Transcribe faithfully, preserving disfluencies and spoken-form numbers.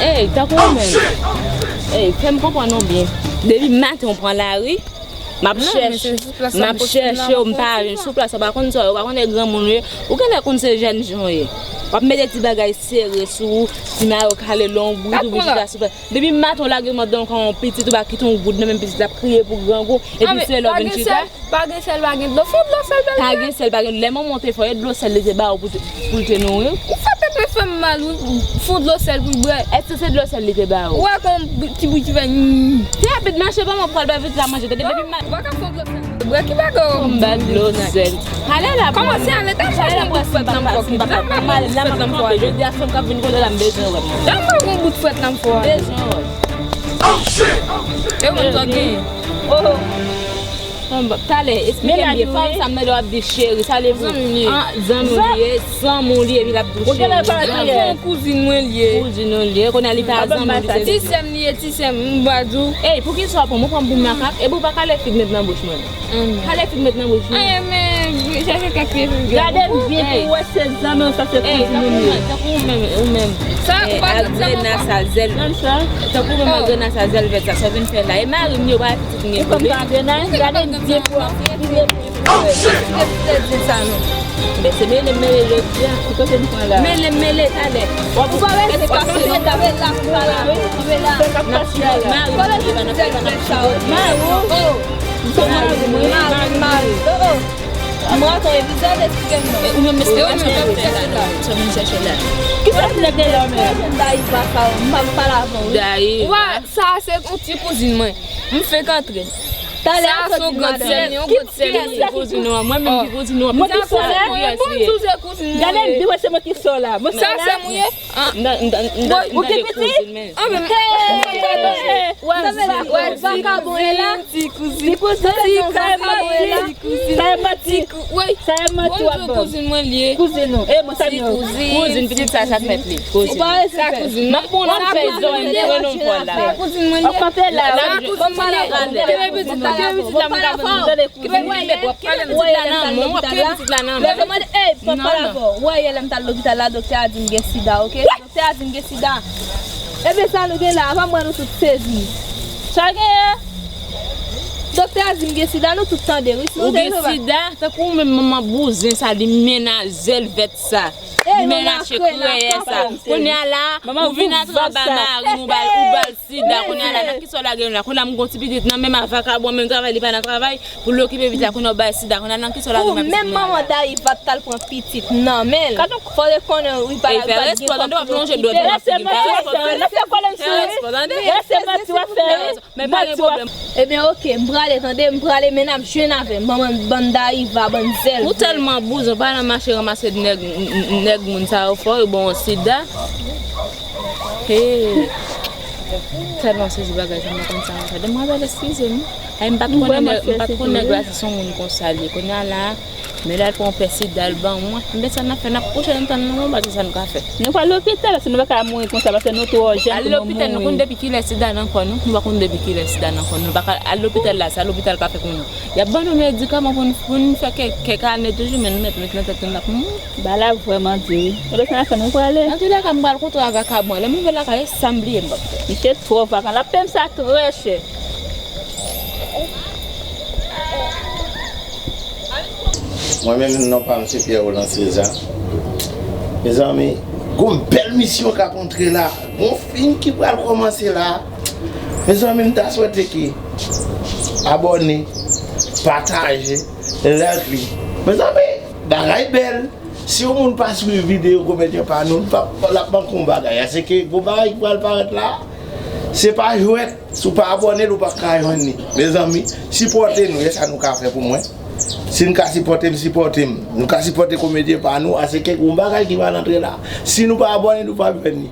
Ey, tankou ou menm. Ey, fè m konprann ou byen. Depi maten ou pran lari, m ap chèche, m ap chèche w, m pa jwenn sou plas, ou pa konn sa, ou pa konn e granmoun ou ye. Ou genlè konn se jèn jan w ye. W ap mete ti bagay sere sou ou, ti mayo kale, lonbrit ou, vin chita sou plas. Depi maten w lage m anndan yon pitit, ou pa kite yon goud nan men pitit la, ap kriye pou grangou, epi se lè w vin chita. Pa gen sèl, pa gen dlo. Fon dlo sèl bèl. Pa gen sèl, pa gen dlo. Lè manman w te fè w, e dlo sèl li te ba ou pou te, pou l te nouri w? Ou fè tèt mwen fè m mal, wi. Fon dlo sèl pou l bwè. Èske se dlo sèl li te ba ou? Ou wè kon ti bri ki fè nn. Te rapid mache, ban mwen pral bay pitit la manje. Tande depi ma- Ou pa ka fon dlo sèl. Bwè ki bagay ou? Fò m ba dlo sèl. Ale la. Kòman se ale ta chèche yon bout frèt nan m fò ki. Fò m ale la, m ap kanpe. Jodi a, fò m k ap vin kote w la, m bezwen wè m. Jan m ba w yon bout frèt nan m fò. Bezwen wè. E ou menm sa w gen? Oh. Talè, esplike m byen. Fanm sa m tande w ap di cheri, sa vle di zanmi m li ye. An, zanmi w li ye, zanmi w li ye, epi l ap di cheri. Zanmi w. Kouzin mwen li ye. Kouzin w li ye, kounye a li pa zanmi w, li se ti sè m li ye, ti sè m, m pa di w. Ey, poukisa w pran m, ou pran m pou makak, epi w pa kale fig met nan bouch mwen. Kale fig met nan bouch mwen. Ay, men, chèche kèk pye figi. Gade m byen pou w wè se zanmi w, sa se kouzin ou li ye. Tankou ou menm, ou menm. Sa, ou pa gen zanmi w. Tankou menm angrena sa zèl vèt sa, sa w vin fè la. E mari m yo pa pitit m gen bebe. Ou konn pa angrena, gade m byen pou w ap. Men se mele m mele jodi a. Ki kote m pran la? Mele m mele talè. W ap wè se pase la. Kanpe la, kanpe la, kanpe la. Mari m yo pa nan fè la, n ap chita. Mari w. Mari, mari, mari. Oh, oh. Mwen, atann, e vizaj, esplike m non. Ou menm, mesye, w ap fè la, non. Sa w vin chèche la? Ki sa ti nèg de lò menm? Jèn Dayiva sa, m pa pale avè w, wi. Dayiva. Wè, sa se yon ti kouzin mwen. M fenk antre. Talè a soti madanm. Yon gòt sèl, yon gòt sèl. Ki kouzin ou an? Mwen menm ki kouzin ou an. Mwen ki sè. Mwen di w se kouzin mwen. Gade m di w se mwen ki sè w la. Mwen sè w la. Sa se mwen ye? Ou ki piti? An men. Wè, wè, vakabon e la. Ti kouzin. Ti kouzin. Sa e manti. Sa e manti. Sa e manti w ap ban. Kouzin mwen li ye. Kouzin ou. E mwen sa m yo. Kouzin pitit sa, sa k mèt li. Kouzin. Ou pa respè. M ap pran w nan fèy zòrèy m, m pran w nan fòl la. Kouzin mwen li ye. W ap kanpe la. Kouzin mwen li ye. Kenbe pitit la, m ka vin. Kenbe pitit la nan men w, kenbe pitit la nan men w. Ey, pa pale avè w. Wè, yè lè m t al lopital la, doktè a di m gen sida, oke? Doktè a di m gen sida. Ebyen sa nou gen la, apa m wè nou tout sezi. Sa genyen? Doktè a di m gen sida, nou tout tande, wi. Si nou te gen sida, tankou ou menm manman bouzen sa, li menaje l vèt sa. Li menaje kreyè sa. Kounye a la, ou vin atranpe mari m, ou ba l, ou ba l sida. Kounye a la, nan kisa w lage m la? Kounye a m gon ti pitit nan men m a vakabon, menm travay li pa nan travay. Pou l okipe pitit la, kounye a w bay sida, kounye a nan kisa w lage m ap di kounye a la? Ou menm manman Dayiva t al pran pitit nan men l. Fò w te konnen wi pa la, wi pa t gen fanm pou l okipe l. Fè respè tande, w ap lonje dwèt mwen nan figi m. Fè respè tande. Fè respè tande. Fè respè tande. Men pa gen pwoblèm. Ebyen, oke, m prale, tande, m prale, men n ap jwenn avè m, bann, bann Dayiva, bann zèl. Ou tèlman bouzen, w pa nan mache ranmase nèg, nèg moun sa yo fò, yo ba w sida. Hey. Tèlman sezi bagay sa, m pa konn sa m ap fè. Demwazèl, eskize m. Ay, m pa t konnen nèg, m pa t konnen nèg la se yon moun konsa li ye. Kounye a la, men l al pran yon pè sida, l ban mwen. Men sa n ap fè, n ap kouche, n tann nou, nou pa di sa nou ka fè. Nou pral lopital, paske nou pa ka mouri konsa, paske nou twò jèn pou nou mouri. Al lopital, nou konn depi kilè sida nan kò nou? Nou pa konn depi kilè sida nan kò nou. Nou pa ka al lopital la, sa lopital ka fè pou nou? Y ap ban nou medikaman pou n, pou n fè kè, kèk ane toujou, men nou mèt met nan tèt nou n ap mouri. Bagay la vrèman di wi. Kote sa n ap fè nou prale? Nan tou lè ka, m pral kote w a vakabon. Lè m rive lakay, e sa m bliye m p ap fè. Misye twò vakan. L ap peye m sa trè chè. Mwen menm, non pa m se Pierre Roland César. Mezanmi, gon bèl misyon k ap antre la. Gon fim ki pral kòmanse la. Mezanmi, m ta swete ke abòne, pataje, like li. Mezanmi, bagay bèl. Si yon moun pa swiv videyo Komedyen Pa Nou, l ap manke yon bagay. Asèke gon bagay ki pral parèt la, se pa jwèt. Si w pa abòne l, ou p ap ka jwenn li. Mezanmi, sipòte nou, e sa nou ka fè pou mwen. Si n ka sipòte m, sipòte m. Nou ka sipòte Komedyen Pa Nou, asèke gon bagay ki pral antre la. Si nou pa abòne, nou p ap jwenn li.